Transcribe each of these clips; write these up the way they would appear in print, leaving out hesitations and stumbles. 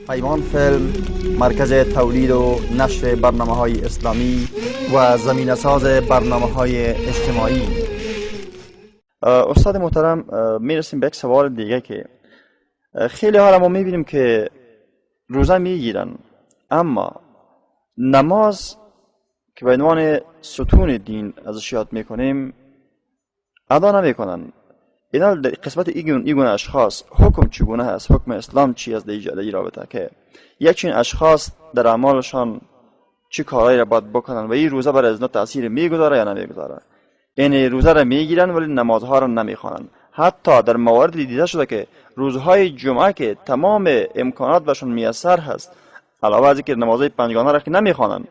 پیمان فیلم، مرکز تولید و نشر برنامه های اسلامی و زمینه ساز برنامه های اجتماعی. استاد محترم، میرسیم به یک سوال دیگه که خیلی ها ما میبینیم که روزه میگیرن اما نماز که به عنوان ستون دین ازش یاد میکنیم ادا نمیکنن. اینا در قسمت ایگونه اشخاص حکم چگونه هست؟ حکم اسلام چی است در این رابطه که یک چنین اشخاص در اعمالشان چه کارهایی را باید بکنن و این روزه برای از اینا تاثیر میگذاره یا نمیگذاره؟ یعنی روزه را میگیرن ولی نمازها را نمیخوانن. حتی در موارد دیده شده که روزهای جمعه که تمام امکانات برشون میسر هست، علاوه از اینکه نمازهای پنجگانه را که نمیخوانن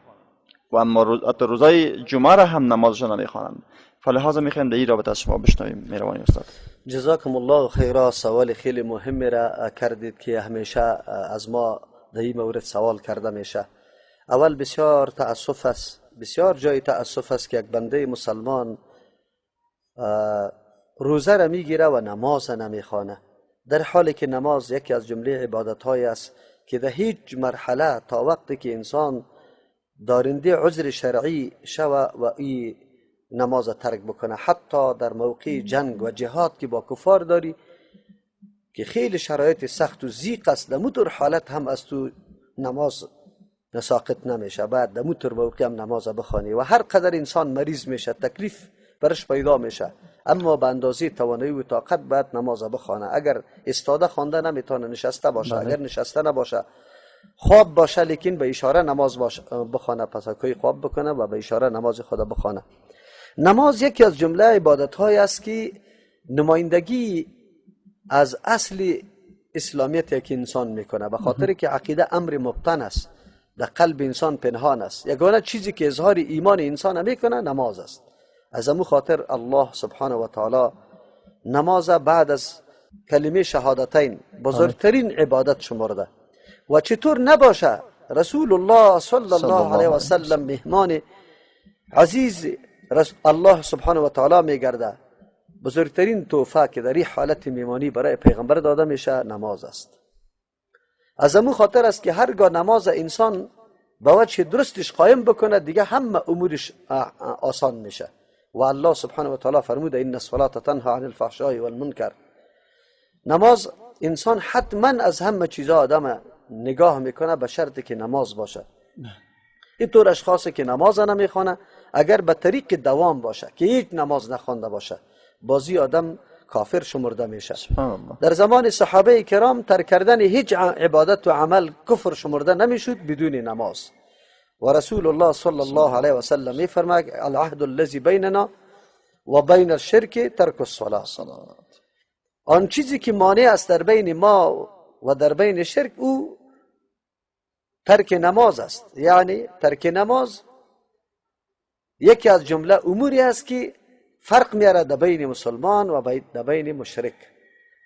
و اما حتی روزهای جمعه را هم نمازشان نمیخوانن. فلهذا میخوایم در این رابطه از شما بشنویم. مهربانی استاد. جزاکم الله خیرا. سوال خیلی مهمی را کردید که همیشه از ما در این مورد سوال کرده میشه. اول بسیار تأسف است، بسیار جای تأسف است که یک بنده مسلمان روزه را میگیره و نماز نمیخوانه، در حالی که نماز یکی از جمله عبادت های است که در هیچ مرحله تا وقتی که انسان دارنده عذر شرعی شوه و ای نماز ترک بکنه، حتی در موقع جنگ و جهاد که با کفار داری که خیلی شرایط سخت و زیق است، در موتور حالت هم از تو نماز ساقط نمیشه، بعد در موتور موقع هم نماز بخوانی و هر قدر انسان مریض میشه تکلیف برش پیدا میشه، اما به اندازه توانایی و طاقت باید نماز بخوانه. اگر استاده خوانده نمیتونه نشسته باشه، اگر نشسته نباشه خواب باشه، لیکن به اشاره نماز بخوانه، پس کوی خواب بکنه و به اشاره نماز خدا بخوانه. نماز یکی از جمله عبادت های است که نمایندگی از اصل اسلامیت یک انسان میکنه، به خاطر که عقیده امر مبتن است، در قلب انسان پنهان است. یگانه چیزی که اظهار ایمان انسان میکنه نماز است. از امو خاطر الله سبحانه و تعالی نماز بعد از کلمه شهادتین بزرگترین عبادت شمرده. و چطور نباشه، رسول الله صلی الله علیه و سلم مهمان عزیز الله سبحانه و تعالی میگرده، بزرگترین تحفه که در این حالت میمانی برای پیغمبر داده میشه نماز است. از امو خاطر است که هرگاه نماز انسان به وجه درستش قایم بکنه دیگه همه امورش آسان میشه. و الله سبحانه و تعالی فرموده ان الصلاة تنها عن الفحشاء والمنکر. نماز انسان حتما از همه چیزا آدم نگاه میکنه به شرطی که نماز باشه. اینطور اشخاصی که نماز نمیخوانه اگر به طریق دوام باشه که هیچ نماز نخوانده باشه بازی آدم کافر شمرده میشه. در زمان صحابه کرام ترک کردن هیچ عبادت و عمل کفر شمرده نمیشد بدون نماز. و رسول الله صلی الله علیه و سلم میفرماید العهد الذی بیننا و بین الشرک ترک الصلاه. آن چیزی که مانع است در بین ما و در بین شرک او ترک نماز است. یعنی ترک نماز یکی از جمله اموری است که فرق میاره در بین مسلمان و در بین مشرک.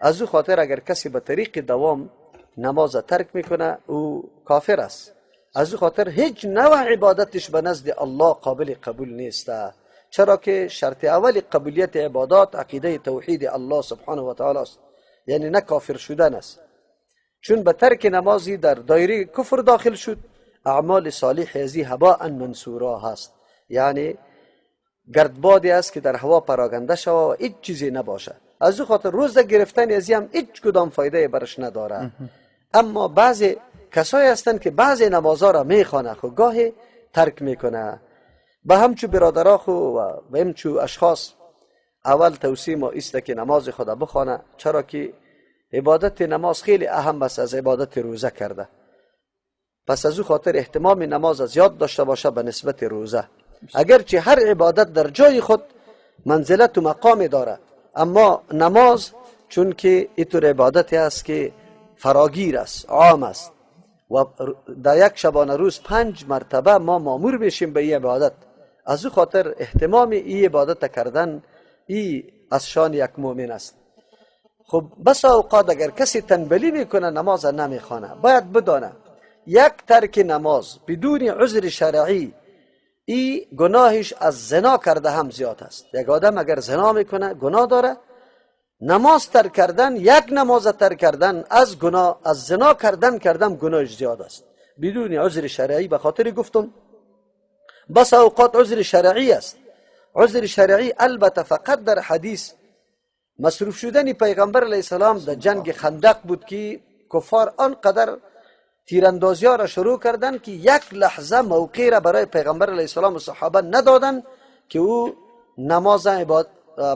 از او خاطر اگر کسی به طریق دوام نماز ترک میکنه او کافر است. از او خاطر هیچ نوع عبادتش به نزد الله قابل قبول نیست، چرا که شرط اول قبولیت عبادات عقیده توحید الله سبحانه و تعالی است، یعنی نه کافر شدن است. چون به ترک نمازی در دایره کفر داخل شد، اعمال صالح ازی هباء منثورا هست، یعنی گردبادی است که در هوا پراگنده شوه و هیچ چیزی نباشه. از او خاطر روزه گرفتن ازی هم هیچ کدام فایده برش نداره. اما بعضی کسایی هستند که بعضی نمازها را میخوانه خو گاهی ترک میکنه. به همچو برادرها خو و به همچو اشخاص اول توصیه ما است که نماز خدا بخوانه، چرا که عبادت نماز خیلی اهم است از عبادت روزه کرده. پس از او خاطر اهتمام نماز زیاد داشته باشه به نسبت روزه. اگرچه هر عبادت در جای خود منزلت و مقام داره، اما نماز چون که اینطور عبادتی است که فراگیر است، عام است و در یک شبانه روز 5 مرتبه ما مامور میشیم به این عبادت. از او خاطر اهتمام این عبادت کردن ای از شان یک مؤمن است. خب بس اوقات اگر کسی تنبلی میکنه نماز نمیخوانه، باید بدانه یک ترک نماز بدون عذر شرعی ای گناهش از زنا کرده هم زیاد است. یک آدم اگر زنا میکنه گناه داره، نماز ترک کردن، یک نماز ترک کردن از گناه، از زنا کردن گناهش زیاد است بدون عذر شرعی. به خاطر گفتم بس اوقات عذر شرعی است. عذر شرعی البته فقط در حدیث مصروف شدن پیغمبر علیه السلام در جنگ خندق بود که کفار آنقدر تیراندازی ها را شروع کردند که یک لحظه موقع را برای پیغمبر علیه السلام و صحابه ندادند که او نماز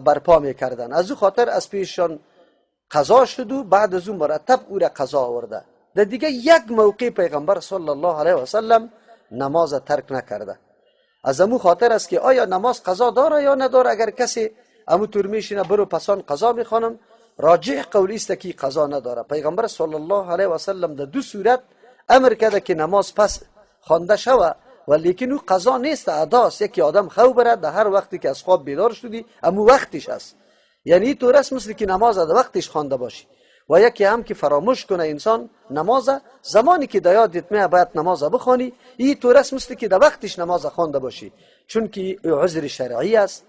برپا میکردن. از او خاطر از پیششان قضا شد و بعد از او مرتب او را قضا آورده. در دیگه یک موقع پیغمبر صلی الله علیه و سلم نماز ترک نکرده. از امو خاطر است که آیا نماز قضا داره یا نداره؟ اگر کسی امو تور میشینه برو پسان قضا میخوانم، راجح قولی است که قضا نداره. پیغمبر صلی الله علیه و سلم در دو صورت امر کرده که نماز پس خوانده شوه، ولیکن او قضا نیست، اداست. یکی آدم خو بره در هر وقتی که از خواب بیدار شدی امو وقتش است، یعنی طور است مثل که نماز در وقتش خوانده باشی. و یکی هم که فراموش کنه انسان نماز، زمانی که در یادت میاد باید نماز بخوانی، این طور است مثل که در وقتش نماز خوانده باشی، چون که عذر شرعی است،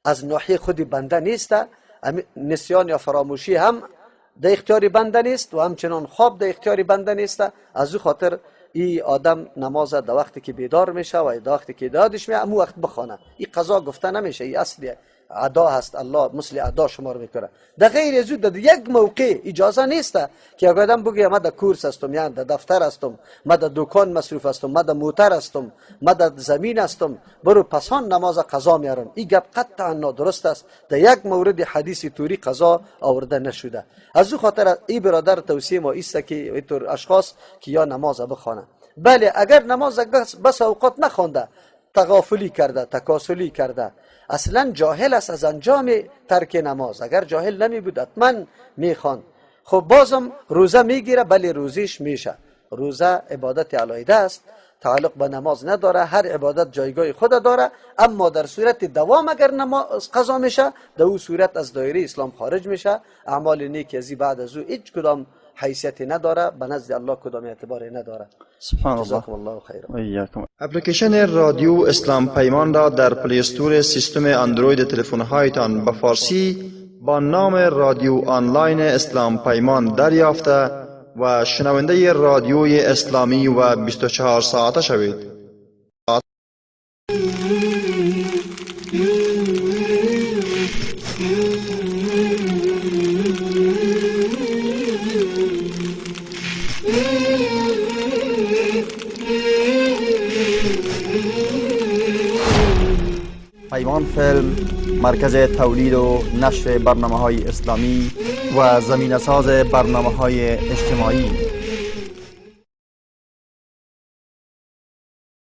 از ناحیه خود بنده نیست. نسیان یا فراموشی هم در اختیار بنده نیست و همچنان خواب در اختیار بنده نیست. از او خاطر ای آدم نماز در وقتی که بیدار میشه و در وقتی که یادش میاد امو وقت بخوانه، این قضا گفته نمیشه، این اصلی ادا هست، الله مثل ادا شمار میکنه. در غیر از او در یک موقع اجازه نیست که یک آدم بگه ما در کورس هستم، یا در دفتر هستم، ما در دکان مصروف هستم، ما در موتر هستم، ما در زمین هستم، برو پسان نماز قضا میارم. این گپ قطعا نادرست است. در یک مورد حدیث توری قضا آورده نشده. از او خاطر ای برادر توصیه ما است که اینطور اشخاص که یا نماز بخوانه. بله اگر نماز بس اوقات نخوانده، تغافلی کرده، تکاسلی کرده، اصلا جاهل است از انجام ترک نماز. اگر جاهل نمی بود حتما میخواند. خب بازم روزه میگیره، بله روزیش میشه. روزه عبادت علیحده است، تعلق به نماز نداره، هر عبادت جایگاه خود داره. اما در صورت دوام اگر نماز قضا میشه، در او صورت از دایره اسلام خارج میشه، اعمال نیک ازی بعد از او هیچ کدام حیثیتی نداره، به نزد الله کدام اعتباری نداره. سبحان الله. جزاکم الله خیرا. ایاکم. اپلیکیشن رادیو اسلام پیمان را در Play Store سیستم اندروید تلفن هایتان به فارسی با نام رادیو آنلاین اسلام پیمان دریافته و شنونده رادیوی اسلامی و 24 ساعته شوید. پیمان فیلم، مرکز تولید و نشر برنامه‌های اسلامی و زمینه‌ساز برنامه‌های اجتماعی.